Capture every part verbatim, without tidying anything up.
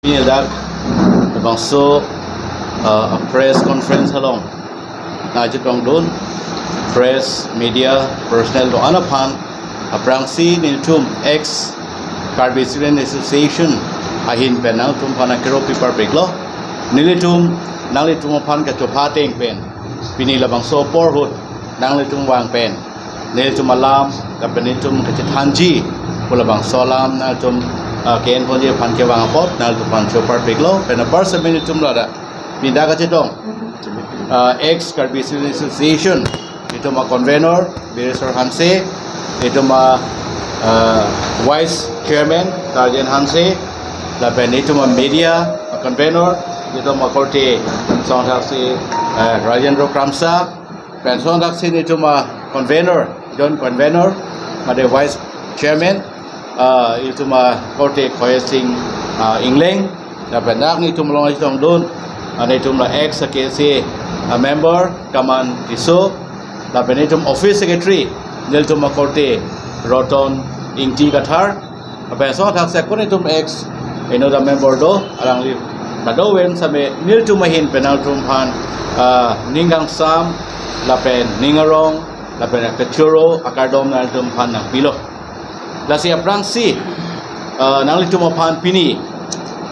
Pini dak labangso, uh, press conference along nangchetongdun press media personnel do-an aphan aphrangsi nelitum ex Karbi Student Association ahin pen nangtum aphan akero pi parpiklo. Nelitum nanglitum aphan kachopha ateng pen pini labangso apor ahut nanglitum vang pen nelitum alam, lapen nelitum kachethanji pu labangso alam nangtum, ah, ke-enponji aphan kevang apot nangtum aphan cho parpiklo. Pen apar same nelitum ladak pini dak kachetong, ah, ex Karbi Student Association, itum a convenor Bireswar Hanse, itum a, ah, vice chairman Tarjen Hanse, lapen itum a media a convenor, itum a korte songthaksi, ah, Rajendra Kramsa, pen songthaksi nelitum a convenor, joint convenor, mate vice chairman, ah, itum a korte Khoyesing, ah, Engleng, lapen dak nelitum along chetongdun, ah, nelitum la ex K S A, ah, member Kaman Tisso, lapen nelitum office secretary, nelitum a korte Roton Ingti Kathar, lapen songthaksi ako nelitum ex enoda member do, alangli kadokave same nelitum ahin pen nangtum aphan, ah, ning kangsam, lapen ning arong, lapen kachoro akardom nangtum aphan nangpilo. Lasi aphrangsi, ah, nanglitum aphan pini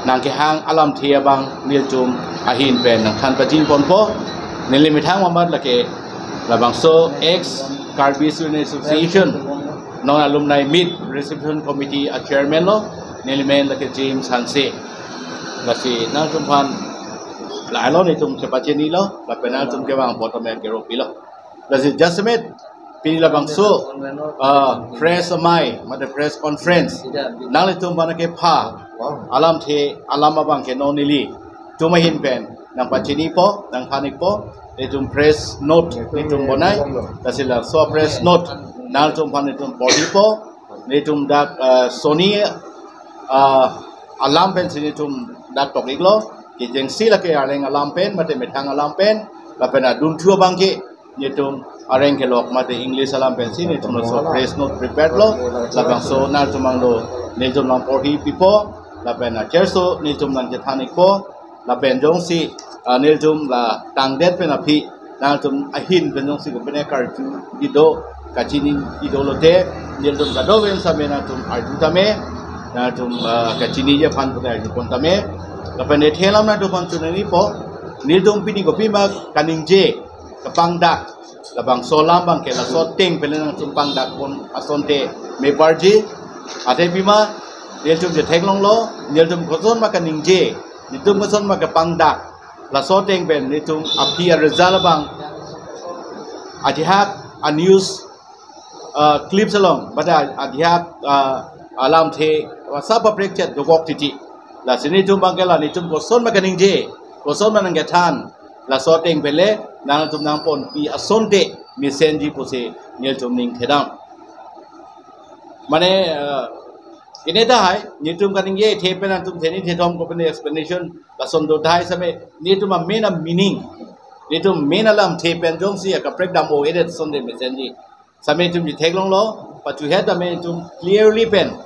nangkehang alamthe abang nelitum ahin pen nangthan pachinponpo. Neli methang mamat lake labangso ex Karbi Student Association non alumni meet reception committee a chairman lo, neli men lake James Hanse. Lasi nangtum aphan lahelo, nelitum chepachinilo, lapen nangtum kevang apot tame kero pilo. Lasi jasemet pini labangso, ah, press amei, mate press conference nanglitum aphan kepha alamthe alam abang ke non nelitum ahin pen nangpachinipo, nangthan-ikpo. Itum press note itum bonai, lasi laso press note nangtum aphan itum porhipo. Nelitum dak, ah, sonni, ah, alam pensi nelitum dak tok-iklo. Kejengsi lake arleng alam pen, mate methang alam pen, lapen adunthu abang ke nelitum areng kelok mate English alam pensi nelitum laso press note prepared lo. Labangso nangtum angno nelitum nangporhipipo, lapen acherso nelitum nangchethan-ikpo. Lapen jongsi, ah, nelitum la tangdet pen aphi nangtum ahin pen jongsi kopine karjuji do, kachiniji do lote, nelitum kadokave same nangtum arju tame, nangtum, ah, kachiniji aphan pute arjupon tame. Lapen ethe alam nangtum aphan choningripo, nelitum pini kopima kaningje kapangdak, labangso alam abang ke laso ateng pen le nangtum pangdakpon asonte meparji. Athe pima nelitum chetheklonglo, nelitum kosonma kaningje, nelitum kosonma kapangdak, laso ateng pen nelitum aphi a result abang ajahak a news, ah, clips along, mate ajahak, ah, alamthe, ah, sa paprek chet dokok titi. Lasi nelitum abang ke la nelitum kosonma kaningje, kosonma nangkethan, laso ateng pen le nangtum nangponpi asonte mesenji pusi nelitum ning thedam. Mane, eh, pine tahai nelitum kaningje the pen nangtum theni thethom kopine explanation lason do tahai same nelitum a main a meaning, nelitum main alamthe pen jongsi akaprek dam-o-edet asonte mesenji. Same nelitum chetheklonglo, pachuhet tame nelitum clearly pen,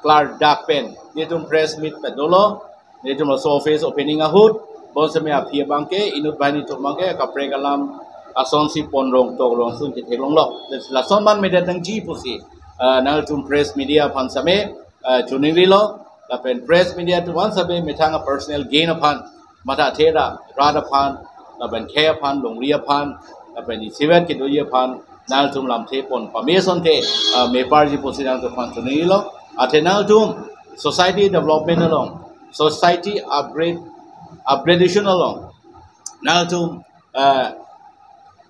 klardak pen nelitum press meet padolo. Nelitum laso office opening ahut, bonseme aphi abang ke, inut banghini atum abang ke, kaprek alam asonsi pon rong tok rongsun chetheklonglo. Lason manmedet nangji pusi, ah, nangtum press media aphan same, ah, choningrilo, lapen press media atum aphan same methang a personal gain aphan matha thera, rat aphan, lapen khei aphan, longri aphan, lapen isivet kedoji aphan, nangtum lamthe pon pame asonte, ah, meparji pusi nangtum aphan choningrilo. Athe nangtum society development along, society upgrade, upgradation along, nangtum, ah,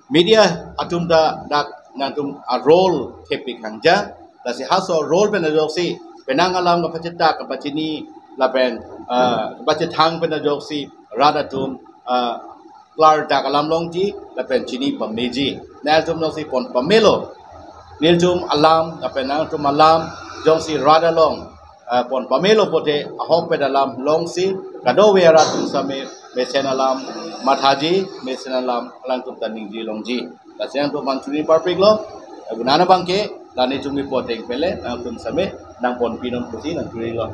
media atum ta dak nangtum a role thepik hangja, lasi halaso role pen ajoksi penang alam kapachethak kapachini lapen, ah, kapachethang pen ajoksi rat atum, ah, klardak alam longji lapen chini pameji. Nangtum jongsi pon pamelo nelitum alam, lapen nangtum alam jongsi rat along, ah, pon pamelo pote ahokpet alam longsi kadokave arat atum same mesen alam mathaji, mesen alam alangtum ta ningje longji. Lasi nangtum aphan choningri parpiklo, eh, bunana abang ke, la nelitum kipu ateng pen le nangtum same nangponpi non pusi nangchoningrilo.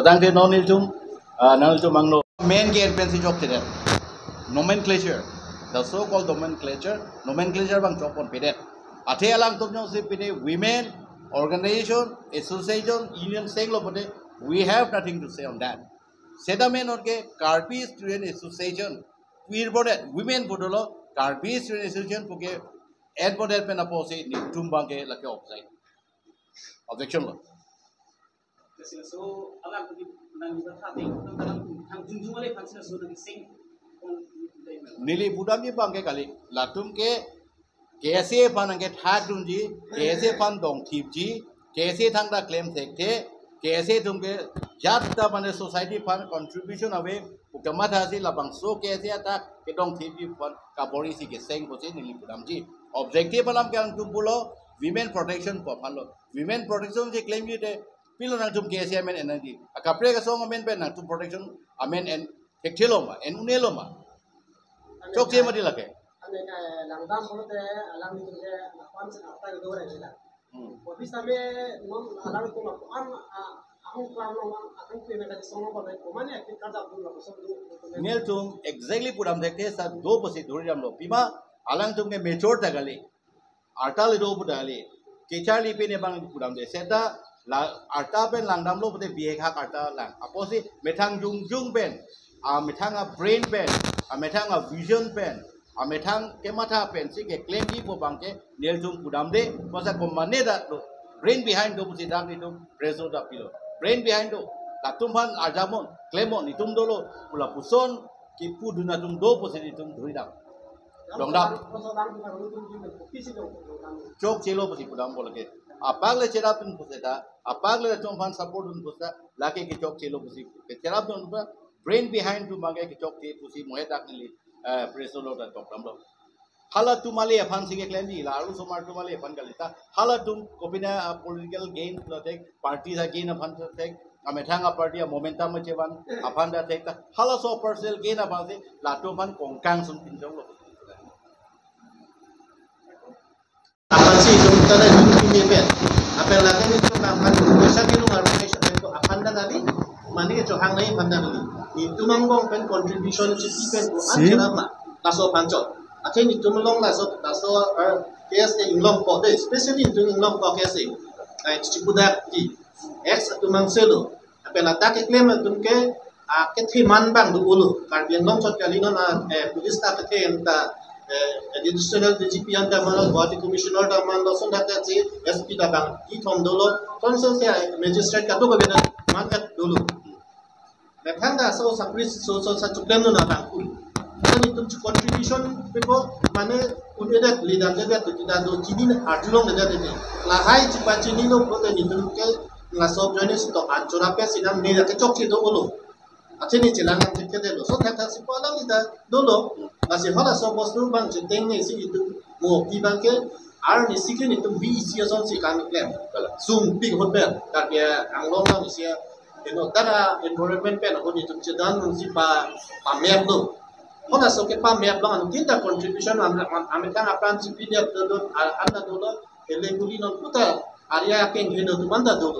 Tangte non nelitum Ah, nangtum angno main gate pensi chokchedet. Nomenclature. The so-called nomenclature, nomenclature abang chokponpedet. Athe alangtum jongsi pine women organization, association, union senglo pute, we have nothing to say on that. Seta main orke Karbi Student Association, we bonet women pu dolo, Karbi Student Association puke en bonet pen apotsi netum abangke lake object. Objection lo. Kasi so, alam ko di nang iba tha ding, nang alam ko thang jungjung ale aphan sila so nang sing. Neli pudamji abangke kali, latum ke K S A aphan nangkethak dunji, K S A aphan dongthipji, K S A thangta klem thekthe, K S A atum ke jat ta mane society aphan contribution ave pu kemathasi labangso K S A athak kedongthipji aphan kaborisi keseng pusi neli pudamji. Objective alam ke nangtum pulo women protection pu aphanlo. Women protection si klemji te pilo nangtum K S A amen enangji. Akaprek asong amen pen nangtum protection amen en thekthelo ma, en unelo ma. Chokche mati lake. Ane ka langdam pulote alanglitum ke lapan se apa itu orang kita. Hmm. Obis kami non alanglitum lapan, ah, ahung klam non ahung klam ka song apa, komane akit kerja pun lapan song dulu. Nelitum exactly pudam thekthe seta do pusi dhuridamlo. Pima alangtum ke mature ta kali. Arta le do pu ta kali. Kecharli pine abang pudamde. Seta la arta pen langdamlo pute bihek hak arta lang. Apotsi methang jungjung pen, amethang a-brain pen, amethang a-vision pen, amethang kematha pensi keklemji pu abangke nelitum pudamde. Kosa komane ta do. Brain behind do pusi dak netum press note ta pilo. Brain behind do. Latum aphan arjamon, klemon, netum dolo pu lapuson kipudun atum do pusi netum dhuridam. Dongdam. Chokchelo pusi pudampo lake. Apak le cherapdun puseta, apak le latum aphan support dun pusa, lake kechokchelo pusi. Kecherapdun pusa, brain behind atum abangke kechokche pusi mohe dak neli, eh, press note ta tokdamlo. Halatum ale aphansi keklemji, la arlosomar atum ale aphan kali ta. Halatum kopine, ah, political gain lo thek, party ta gain aphan thek, amethang a-party a-momentum chevan aphan ta thek ta. Halaso personal gain aphansi latum aphan kongkang sung pinchonglo. Aphansi itum ta na itum pini pen. Apel lake netum aphan pisa bilung arpek aphan ta kali, mane kechohang nai aphan ta kali. Netum angbong pen contribution chipi pen ko an cherap ma. Laso aphan chot. Athe netum along laso, laso, eh, K S A inglongpo de, especially netum inglongpo K S A. Eh, chipudak ti. Ex atum angselo. Apel ladak keklem atum ke, ah, kethe man abang do pulo. Karbi Anglong chot kali non, ah, eh, police ta kethe anta, eh, additional D G P anta man, Guwahati Commissioner ta man, lason dak si S P ta bang kethom dolo. Lason si magistrate kadokave ta man kat dolo. Methang ta so sakri so so sa chuklem non abang kul. Kan netum chu contribution pepo mane un-edet lidam dedet kita do chini arjulongledet ini. Lahai chipachinilo pulote netum ke laso joine si to anchora pe sidam ne kechokche do pulo. Athe ne chelang nangthekthedetlo. So thakthak si pu alam ita dolo. Lasi halaso bostu abang cheteng ne si netum mo pi abangke arnisi ke netum V E C asonsi kam klem. Sungpik hotel. Karbi Anglong abang isi ya. Eno tara environment pen ako netum chedan nungsi pa, pamap lo. Halaso kepamap lo anuttin ta contribution am, am, amethang apran chipidep do, do, a, anta dolo, ele guli non puta ari akeng heno atum anta dolo.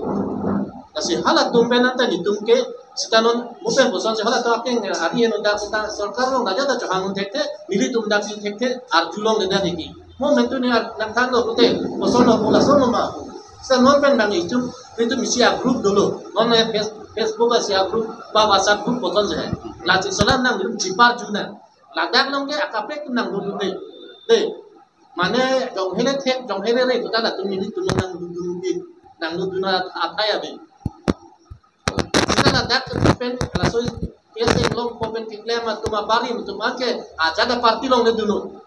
Lasi halatum pen anta netum ke seta non mo pen kosonsi halatum akeng ari heno dak seta sorkar along dak ta chohang thekthe, nelitum dak si thekthe, arjulongledet niki. Mo mentu ne ar, nangthanlo pute, kosonlo pu lason lo ma. Seta non pen bang itum, itum isi a-group dolo. Non ne Face-, Facebook isi a-group, ba WhatsApp group koson je. Lasi selam nang itum chipar juna. Ladak along ke akaprek atum nang dolo de. De. Mane jong hele thek, jong hele re, kota latum nelitum nang dolo de. Nang dolo na athai abi. Seta ladak pen laso K S A inglongpo pen keklem atum abarim atum anke ajat a-party along le dunnon.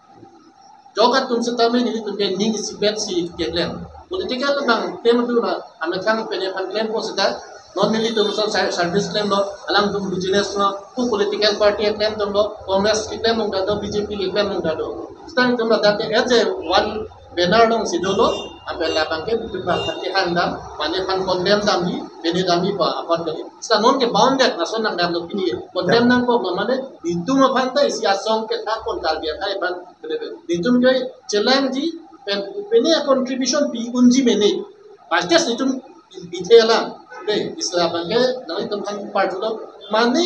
Jok atum seta me nelitum ke ning isibet si keklem. Political abang tem dolo amethang pen aphan klempo seta non nelitum ason ser-, service klemlo, alangtum business lo, pu political party klem atum lo, Congress keklem along ta do, B J P keklem along ta do. Seta netum ladak ke as a one banner alongsi dolo, apel labang ke itum aphan kehang dam, mane aphan condemn damji, pene damji pa apot kali. Seta non ke bounded, lason nangdamlo pini, condemn nangkoklo mane, itum aphan ta isi asong kethak pon Karbi akhai aphan, pene, pene. Itum ke chelangji, pen, pene contribution pi unji mene. By chance itum bithe alam. De, isi abang ke, nang itum aphan party lo, Mane,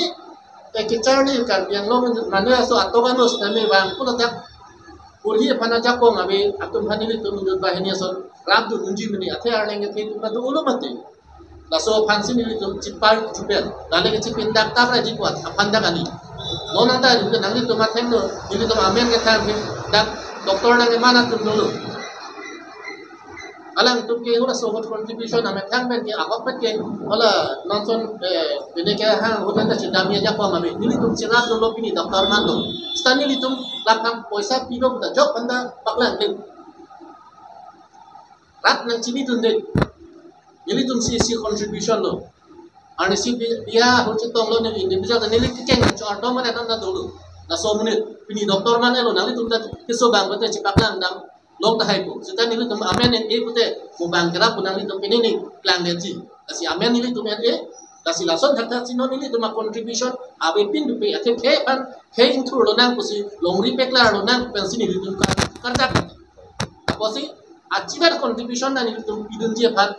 eh, kecharli Karbi Anglong, mane aso atok anus tame bang pula tak. Kurhi aphan ajakong ave atum aphan nelitum inut banghini ason rap dun unji mene, athe arleng kethe atum do ulo mati. Laso aphansi nelitum chipar chupen. Lale ke chipin dak tap raji kuat aphan dak ani. Non anta nelitum athengno, nelitum amen kethang ke dak doctor nang emana atum dolo. Alangtum ke hura so hot contribution amethang pen ke ahok pen ke hala nonson, eh, pine ke ha hotel ta chidam ya jakong ave. Nelitum chirap dolo pini doctor man lo. Seta nelitum laphang poisa pilo ta jok panda paklang ke. Rat nang chinidunde. Nelitum si si contribution lo. Arnisi bi-, biya ho chetong lo neli individual ta neli kekeng cho ardo mane nang dolo. Laso monit pini doctor mane lo nanglitum ta keso bang bete chipaklang dam long tahai po. Seta nelitum amen en e pute mo bang kerap pu nanglitum pini ni klang leji. Lasi amen nelitum en e, lasi lason thakthak si non nelitum a contribution ave pin dupe athe khe pan khe ingthur lonang pusi longri peklar lonang pensi nelitum ka karjak. Apotsi achiver contribution ta nelitum pidunji aphan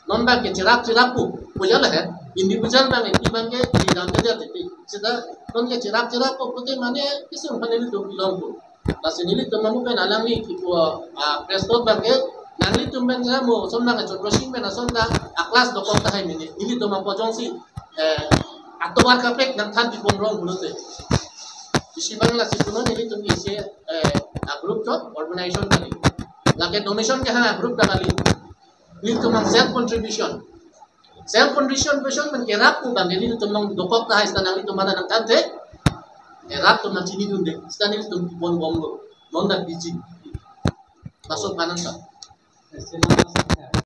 non bang ke chirap chirap pu puja lahe individual bang eki bang ke didam de de. Seta non ke chirap chirap pu pute mane kisung aphan nelitum pilong pu. Lasi nelitum amu pen alangli kipu, ah, press note bang ke nanglitum pen jamo som nang achot rosing pen ason ta a class dokok tahai mene nelitum apo jongsi, eh, atovar kapek nangthan pipon rong pulote. Isi bang lasi puno nelitum isi, eh, a group chot organization kali. Lake donation ke ha group ta kali. Nelitum ang self contribution. Self contribution pen kerap pu bang nelitum nang dokok tahai seta nanglitum mana nangthanthe. Kerap atum nang chinidunde. Seta nelitum pipon bomlo. Non ta piji. Laso aphan nang ta.